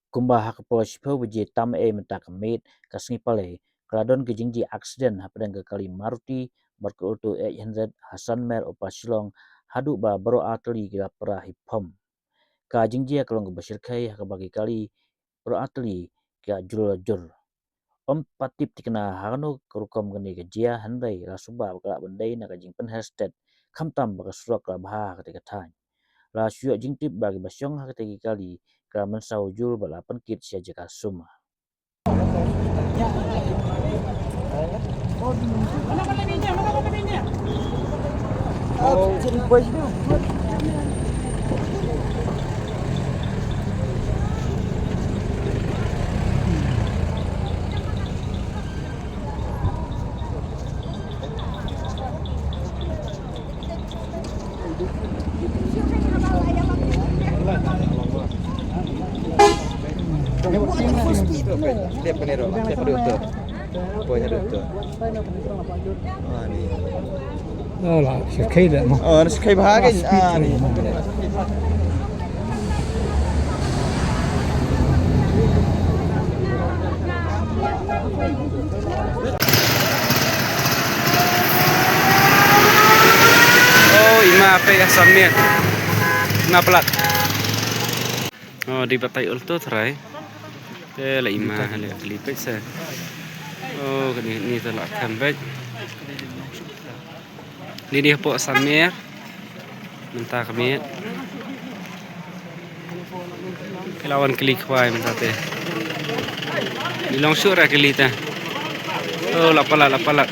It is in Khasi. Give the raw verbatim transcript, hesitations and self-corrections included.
Kumba ha ka por shiphew baje tam ei mynta ka miet ka sngi Palei, ka la don ka jingjia aksiden hapdeng ka kali Maruti bad ka auto eight hundred ha Sanmer, Upper Shillong, haduh ba baroh artylli ki la pra hi phom. Ka jingjia ka long kaba shyrkhei ha kaba ki kali baroh artylli ki la jur jur. Ym pat tip thikna ha kano ka rukom kane ka jia, hynrei la suba ba ka lah ban dei na ka jingpynher stet, khamtam ba ka surok ka la bha ha katei ka thaiñ. La shu ïoh jingtip ba kiba shong ha katei ki kali ki la mynsaw jur bad la pynkit sha jaka sum. Oh, la, shyrkhei da, mo. Oh, na shyrkhei bha kein. Ah, ni. Oh, i ma peit ha samne. Nga palat. Oh, dei ba tai alto trai. Te la i ma, la kali peit sa. Oh, kane, ni te la kham peit. Ni dei hapoh Sanmer. Mynta ka miet. Ki la wan kylli khwai mynta te. Ngi long shuh ra kylli te. Oh, la palat, la palat.